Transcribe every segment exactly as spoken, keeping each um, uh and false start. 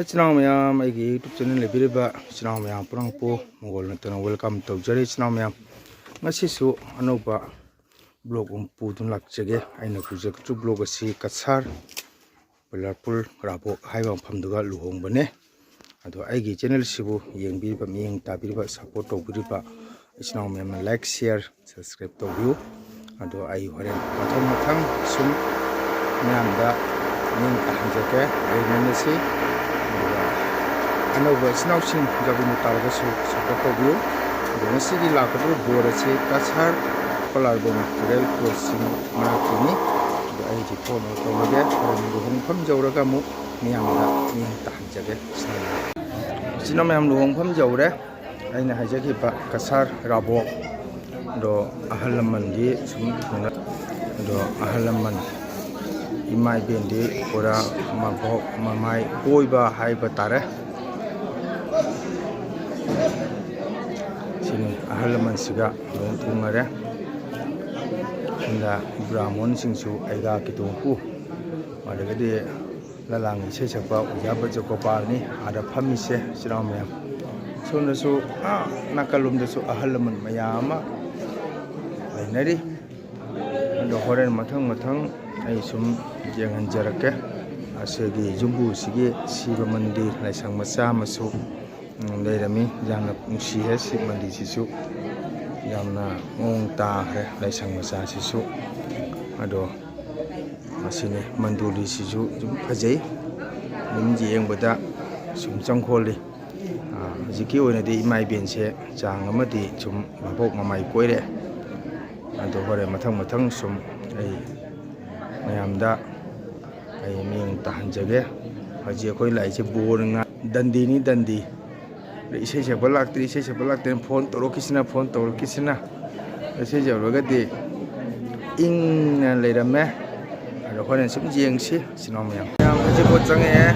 ꯏꯆꯤꯟ ꯏꯅꯥꯎ ꯃꯌꯥꯝ, ꯑꯩꯒꯤ YouTube channel ꯂꯩꯕꯤꯔꯤꯕ ꯏꯆꯤꯟ ꯏꯅꯥꯎ ꯃꯌꯥꯝ ꯄꯨꯝꯅꯃꯛꯄꯨ ꯃꯣꯒꯣꯜ ꯅꯠꯇꯅ welcome ꯇꯧꯖꯔꯤ꯫ ꯏꯆꯤꯟ ꯏꯅꯥꯎ ꯃꯌꯥꯝ, ꯉꯁꯤꯁꯨ ꯑꯅꯧꯕ vlog ꯑꯃ ꯄꯨꯗꯨꯅ ꯂꯥꯛꯆꯒꯦ꯫ ꯑꯩꯅ ꯄꯨꯖꯔꯛꯄ vlog ꯑꯁꯤ ꯀꯁꯥꯔ ꯄꯂꯥꯔꯄꯨꯔ ꯔꯥꯕꯣꯛ ꯍꯥꯏꯕ ꯃꯐꯝꯗꯨꯒ ꯂꯨꯍꯣꯡꯕꯅꯦ꯫ ꯑꯗꯣ ꯑꯩꯒꯤ channel ꯁꯤꯕꯨ ꯌꯦꯡꯕꯤꯔꯤꯕ, ꯃꯤꯠꯌꯦꯡ ꯇꯥꯕꯤꯔꯤꯕ, support ꯇꯧꯕꯤꯔꯤꯕ ꯏꯆꯤꯟ ꯏꯅꯥꯎ ꯃꯌꯥꯝꯅ like, share, subscribe ꯇꯧꯕꯤꯌꯨ꯫ ꯑꯗꯣ ꯑꯩ ꯍꯣꯔꯦꯟ ꯃꯊꯪ ꯃꯊꯪ ꯁꯨꯝ ꯃꯌꯥꯝꯗ ꯃꯤꯠꯌꯦꯡ ꯇꯥꯍꯟꯖꯒꯦ꯫ ꯂꯩꯃꯤꯟꯅꯁꯤ꯫ ꯑꯗꯨꯒ ꯑꯅꯧꯕ ꯏꯆꯤꯟ ꯏꯅꯥꯎꯁꯤꯡ ꯖꯒꯣꯏ ꯇꯥꯔꯒꯁꯨ support ꯇꯧꯕꯤꯌꯨ꯫ ꯑꯗꯣ ꯉꯁꯤꯒꯤ ꯂꯥꯛꯀꯗꯧꯔꯤꯕ ꯕꯣꯔ ꯑꯁꯤ ꯀꯁꯥꯔ ꯄꯂꯥꯔꯕꯣꯡ ꯇꯨꯔꯦꯜ crossing ꯃꯅꯥꯛꯇꯅꯤ꯫ ꯑꯗꯣ ꯑꯩ ꯍꯧꯖꯤꯛ ꯊꯣꯡꯅꯕ ꯇꯧꯔꯒꯦ꯫ ꯍꯣꯔꯦꯟ ꯂꯨꯍꯣꯡꯐꯝ ꯌꯧꯔꯒ ꯑꯃꯨꯛ ꯃꯤꯌꯥꯝꯗ ꯃꯤꯠꯌꯦꯡ ꯇꯥꯍꯟꯖꯒꯦ꯫ ꯏꯆꯤꯟ ꯏꯅꯥꯎ ꯃꯌꯥꯝ, ꯂꯨꯍꯣꯡꯐꯝ ꯌꯧꯔꯦ꯫ ꯑꯩꯅ ꯍꯥꯏꯖꯈꯤꯕ ꯀꯁꯥꯔ ꯔꯥꯕꯣꯛ ꯑꯗꯣ ꯑꯍꯜ ꯂꯃꯟꯗꯤ ꯁꯨꯝ ꯊꯨꯡꯅ-, ꯑꯗꯣ ꯑꯍꯜ ꯂꯃꯟ ꯏꯃꯥ ꯏꯕꯦꯟꯗꯤ ꯄꯨꯔꯥ ꯃꯕꯣꯛ ꯃꯃꯥꯏ ꯀꯣꯏꯕ ꯍꯥꯏꯕ ꯇꯥꯔꯦ꯫ ꯁꯤꯅꯤ ꯑꯍꯜ ꯂꯃꯟꯁꯤꯒ ꯂꯣꯏ ꯊꯨꯡꯉꯔꯦ꯫ ꯁꯤꯗ ꯕ꯭ꯔꯥꯍꯃꯣꯟꯁꯤꯡꯁꯨ ꯑꯩꯒ ꯈꯤꯇꯣꯡ ꯄꯨ, ꯑꯗꯒꯤꯗꯤ ꯂꯂꯥꯡ ꯏꯁꯩ ꯁꯛꯄ ꯑꯣꯖꯥ ꯕ꯭ꯔꯖꯒꯣꯄꯥꯜꯅꯤ ꯑꯥꯗ ꯐꯝꯃꯤꯁꯦ, ꯏꯆꯤꯟ ꯏꯅꯥꯎ ꯃꯌꯥꯝ꯫ ꯁꯣꯝꯗꯁꯨ, ꯑꯥ, ꯅꯥꯀꯜꯂꯣꯝꯗꯁꯨ ꯑꯍꯜ ꯂꯃꯟ ꯃꯌꯥꯝ ꯑꯃ ꯂꯩꯅꯔꯤ꯫ ꯑꯗꯣ ꯍꯣꯔꯦꯟ ꯃꯊꯪ ꯃꯊꯪ ꯑꯩ ꯁꯨꯝ ꯌꯦꯡꯍꯟꯖꯔꯛꯀꯦ꯫ ꯑꯁꯤꯒꯤ ꯌꯨꯝꯕꯨꯁꯤꯒꯤ ꯁꯤꯕ ꯃꯟꯗꯤꯔ ꯂꯥꯏꯁꯪ ꯃꯆꯥ ꯑꯃꯁꯨ, ꯎꯝ, ꯂꯩꯔꯝꯃꯤ꯫ ꯌꯥꯝꯅ ꯅꯨꯡꯁꯤꯍꯦ ꯁꯤ ꯃꯟꯗꯤꯔꯁꯤꯁꯨ꯫ ꯌꯥꯝꯅ ꯃꯑꯣꯡ ꯇꯥꯈ꯭ꯔꯦ ꯂꯥꯏꯁꯪ ꯃꯆꯥꯁꯤꯁꯨ꯫ ꯑꯗꯣ ꯃꯁꯤꯅꯤ, ꯃꯟꯗꯨꯂꯤꯁꯤꯁꯨ ꯑꯗꯨꯝ ꯐꯖꯩ꯫ ꯑꯗꯨꯝ ꯌꯦꯡꯕꯗ ꯁꯨꯝ ꯆꯪꯈꯣꯜꯂꯤ꯫ ꯑꯥ, ꯍꯧꯖꯤꯛꯀꯤ ꯑꯣꯏꯅꯗꯤ ꯏꯃꯥ ꯏꯕꯦꯟꯁꯦ ꯆꯥꯡ ꯑꯃꯗꯤ ꯁꯨꯝ ꯃꯕꯣꯛ ꯃꯃꯥꯏ ꯀꯣꯏꯔꯦ꯫ ꯑꯗꯣ ꯍꯣꯔꯦꯟ ꯃꯊꯪ ꯃꯊꯪ ꯁꯨꯝ ꯑꯩ ꯃꯌꯥꯝꯗ ꯑꯩ ꯃꯤꯠꯌꯦꯡ ꯇꯥꯍꯟꯖꯒꯦ꯫ ꯍꯧꯖꯤꯛ ꯑꯩꯈꯣꯏ ꯂꯥꯛꯏꯁꯦ ꯕꯣꯔ ꯉꯥ-, ꯗꯟꯗꯤꯅꯤ, ꯗꯟꯗꯤ꯫ ꯑꯗ ꯏꯁꯩ ꯁꯛꯄ ꯂꯥꯛꯇ꯭ꯔꯤ, ꯏꯁꯩ ꯁꯛꯄ ꯂꯥꯛꯇ꯭ꯔꯤꯅ phone ꯇꯧꯔꯛꯈꯤꯁꯤꯅ, phone ꯇꯧꯔꯛꯈꯤꯁꯤꯅ꯫ ꯏꯁꯩ ꯁꯛꯂꯒꯗꯤ ꯏꯪꯅ ꯂꯩꯔꯝꯃꯦ꯫ ꯑꯗꯣ ꯍꯣꯔꯦꯟ ꯁꯨꯝ ꯌꯦꯡꯁꯤ, ꯏꯆꯤꯟ ꯏꯅꯥꯎ ꯃꯌꯥꯝ꯫ ꯃꯌꯥꯝ ꯍꯧꯖꯤꯛ ꯄꯣꯠ ꯆꯪꯉꯛꯑꯦ꯫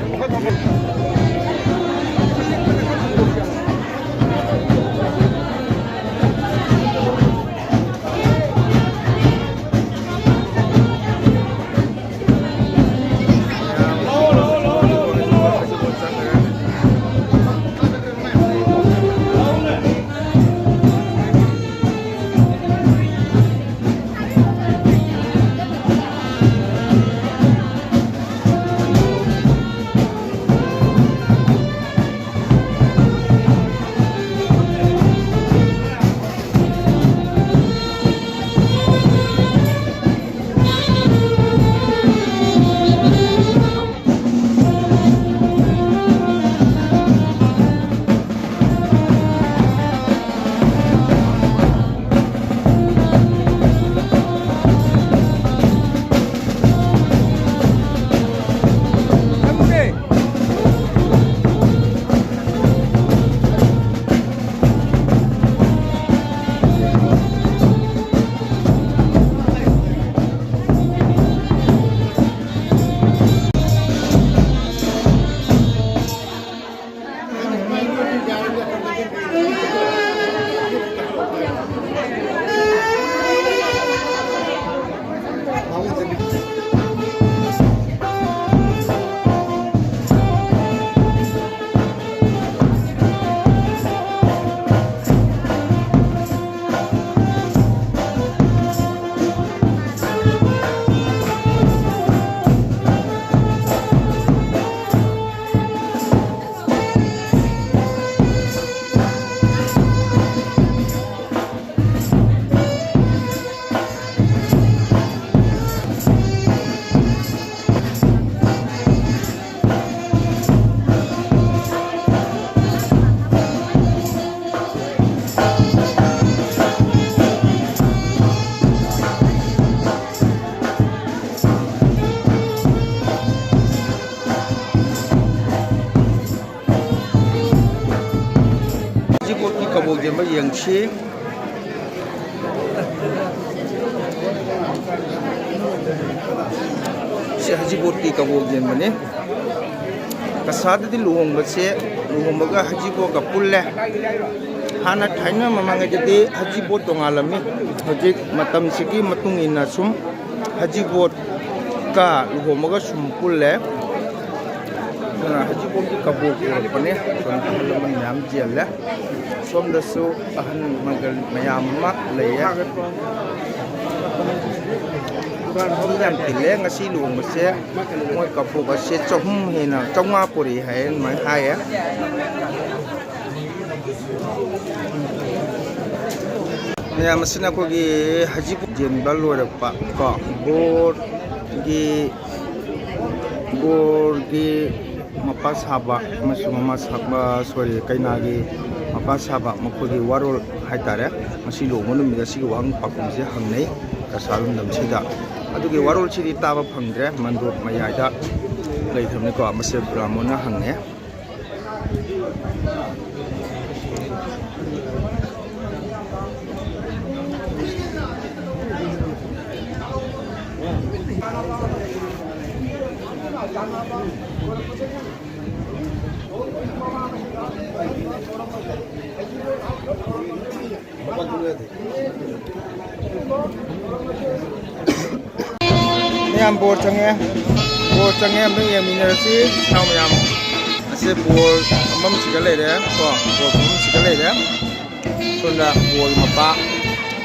ꯌꯦꯡꯁꯤ꯫ ꯁꯤ ꯍꯖꯤꯕꯣꯠꯀꯤ ꯀꯕꯣꯛ ꯌꯦꯟꯕꯅꯤ꯫ ꯀꯁꯥꯗꯗꯤ ꯂꯨꯍꯣꯡꯕꯁꯦ, ꯂꯨꯍꯣꯡꯕꯒ ꯍꯖꯤꯕꯣꯠꯀ ꯄꯨꯜꯂꯦ꯫ ꯍꯥꯟꯅ ꯊꯥꯏꯅ ꯃꯃꯥꯡꯉꯩꯗꯗꯤ ꯍꯖꯤꯕꯣꯠ ꯇꯣꯉꯥꯜꯂꯝꯃꯤ꯫ ꯍꯧꯖꯤꯛ ꯃꯇꯝꯁꯤꯒꯤ ꯃꯇꯨꯡ ꯏꯟꯅ ꯁꯨꯝ ꯍꯖꯤꯕꯣꯠꯀ ꯂꯨꯍꯣꯡꯕꯒ ꯁꯨꯝ ꯄꯨꯜꯂꯦ꯫ ꯑꯗꯨꯅ ꯍꯖꯤꯕꯣꯠꯀꯤ ꯀꯕꯣꯛ ꯄꯨꯔꯛꯄꯅꯦ꯫ ꯁꯣꯝꯗ ꯑꯍꯜ ꯂꯃꯟ ꯃꯌꯥꯝ ꯆꯦꯜꯂꯦ꯫ ꯁꯣꯝꯗꯁꯨ ꯑꯍꯟ ꯃꯪꯒꯜ ꯃꯌꯥꯝ ꯑꯃ ꯂꯩꯌꯦ꯫ ꯁꯣꯝꯗ ꯌꯥꯝ ꯇꯤꯜꯂꯦ꯫ ꯉꯁꯤ ꯂꯨꯍꯣꯡꯕꯁꯦ ꯃꯣꯏ ꯀꯕꯣꯛ ꯑꯁꯦ ꯆꯍꯨꯝ ꯍꯦꯟꯅ, ꯆꯥꯝꯃꯉꯥ ꯄꯨꯔꯛꯏ ꯍꯥꯏꯌꯦ, ꯑꯗꯨꯃꯥꯏꯅ ꯍꯥꯏꯌꯦ꯫ ꯃꯌꯥꯝ ꯑꯁꯤꯅ ꯑꯩꯈꯣꯏꯒꯤ ꯍꯖꯤꯕꯣꯠ ꯌꯦꯟꯕ ꯂꯣꯏꯔꯛꯄ ꯀꯣ, ꯕꯣꯔꯒꯤ, ꯕꯣꯔꯒꯤ ꯃꯄꯥ ꯁꯥꯕ ꯑꯃꯁꯨꯡ ꯃꯃꯥ ꯁꯥꯕ, ꯁꯣꯔꯤ, ꯀꯩꯅꯥꯒꯤ ꯃꯄꯥ ꯁꯥꯕ ꯃꯈꯣꯏꯒꯤ ꯋꯥꯔꯣꯜ ꯍꯥꯏꯇꯥꯔꯦ꯫ ꯉꯁꯤ ꯂꯨꯍꯣꯡꯕ ꯅꯨꯃꯤꯠ ꯑꯁꯤꯒꯤ ꯋꯥꯍꯪ ꯄꯥꯎꯈꯨꯝꯁꯦ ꯍꯪꯅꯩ ꯀꯁꯥꯔ ꯂꯝꯗꯝꯁꯤꯗ꯫ ꯑꯗꯨꯒꯤ ꯋꯥꯔꯣꯜꯁꯤꯗꯤ ꯇꯥꯕ ꯐꯪꯗ꯭ꯔꯦ, ꯃꯟꯗꯣꯞ ꯃꯌꯥꯏꯗ ꯂꯩꯈ꯭ꯔꯕꯅꯤꯀꯣ꯫ ꯃꯁꯦ ꯕ꯭ꯔꯥꯃꯣꯟꯅ ꯍꯪꯉꯦ꯫ ꯃꯌꯥꯝ ꯕꯣꯔ ꯆꯪꯉꯦ, ꯕꯣꯔ ꯆꯪꯉꯦ, ꯑꯝꯇꯪ ꯌꯦꯡꯃꯤꯟꯅꯔꯁꯤ ꯏꯅꯥꯎ ꯃꯌꯥꯝ꯫ ꯑꯁꯤ ꯕꯣꯔ ꯐꯝꯐꯝꯁꯤꯗ ꯂꯩꯔꯦ ꯀꯣ, ꯕꯣꯔ ꯐꯝꯐꯝꯁꯤꯗ ꯂꯩꯔꯦ꯫ ꯁꯣꯝꯗ ꯕꯣꯔꯒꯤ ꯃꯄꯥ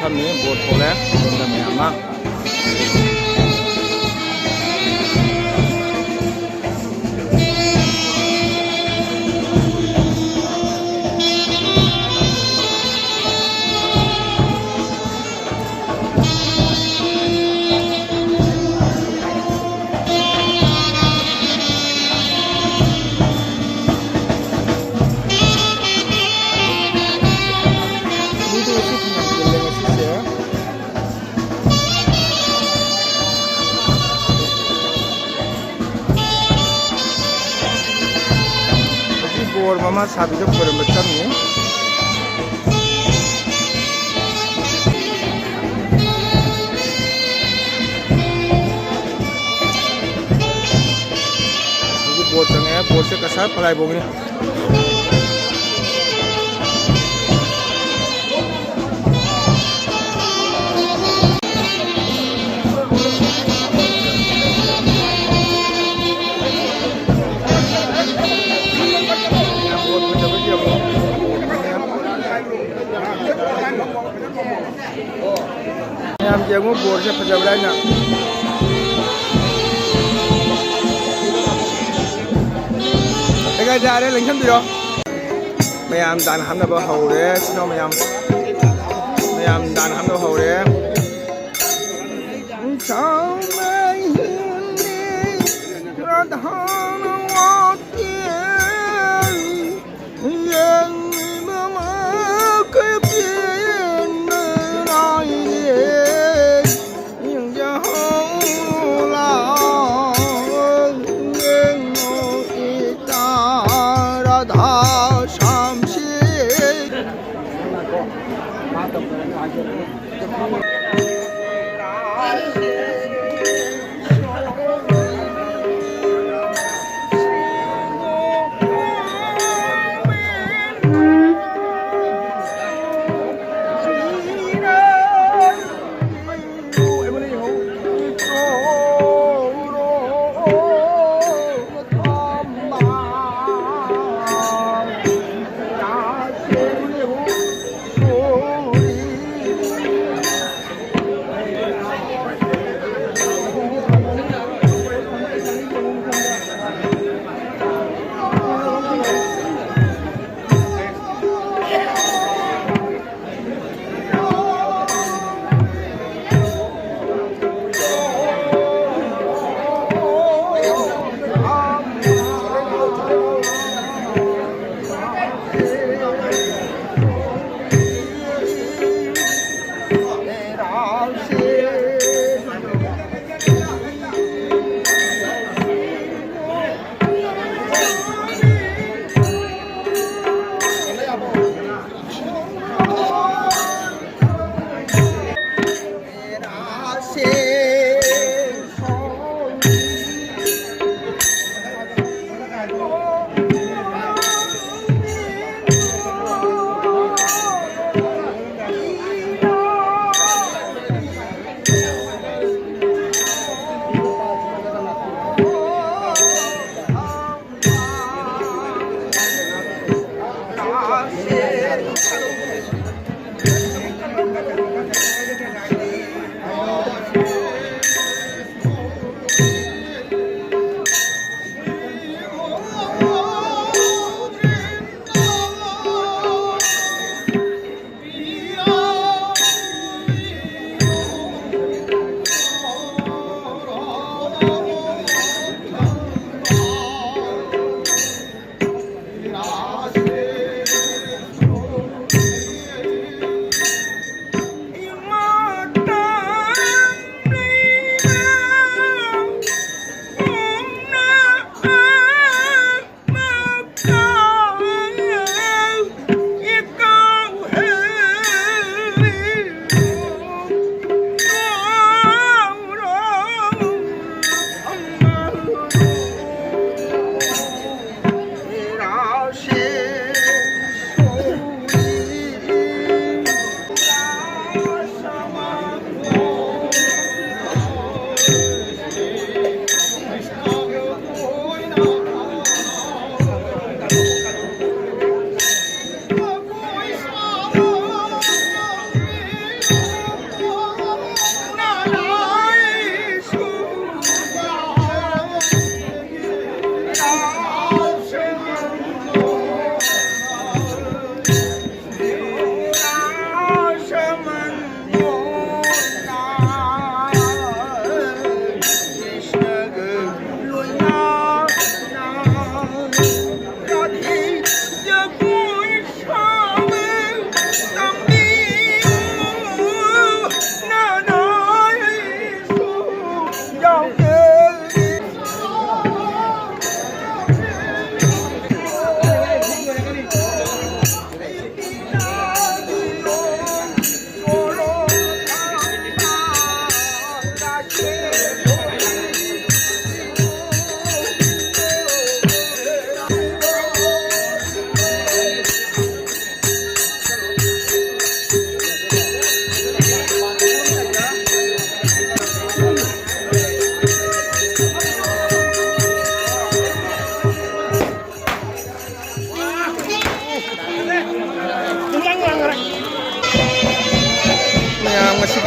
ꯐꯝꯃꯤ, ꯕꯣꯔ ꯊꯣꯛꯂꯦ꯫ ꯁꯣꯝꯗ ꯃꯌꯥꯝ ꯑꯃ꯫ ꯃꯤꯗꯣ ꯉꯁꯤ ꯐꯅꯌꯥꯝ ꯆꯤꯜꯂꯦ ꯉꯁꯤꯁꯦ꯫ ꯍꯧꯖꯤꯛ ꯕꯣꯔ ꯃꯃꯥ ꯁꯥꯕꯤꯗ ꯈꯣꯏꯔꯝꯕ ꯆꯪꯉꯤ꯫ ꯕꯣꯔꯁꯦ ꯀꯁꯥꯔ ꯄꯂꯥꯏꯕꯣꯡꯒꯤꯅꯤ꯫ ꯃꯌꯥꯝ ꯌꯦꯡꯉꯨ, ꯕꯣꯔꯁꯦ ꯐꯖꯕ꯭ꯔꯥ ꯍꯥꯏꯅ꯫ ꯂꯩꯀꯥꯏ ꯇꯥꯔꯦ, ꯂꯦꯡꯁꯟꯕꯤꯔꯣ꯫ ꯃꯌꯥꯝ ꯗꯥꯟ ꯍꯥꯞꯅꯕ ꯍꯧꯔꯦ꯫ ꯁꯤꯅ ꯃꯌꯥꯝ, ꯃꯌꯥꯝ ꯗꯥꯟ ꯍꯥꯞꯅꯕ ꯍꯧꯔꯦ꯫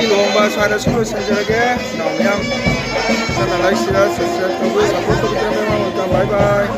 ꯂꯨꯍꯣꯡꯕ ꯁ꯭ꯋꯥꯏꯗ ꯁꯨꯝ ꯂꯣꯏꯁꯤꯟꯖꯔꯒꯦ꯫ ꯏꯅꯥꯎ ꯃꯌꯥꯝ channel like, share, subscribe ꯇꯧꯕꯤꯌꯨ, support ꯇꯧꯕꯤꯗꯨꯅ ꯃꯌꯥꯝ welcome꯫ Bye bye꯫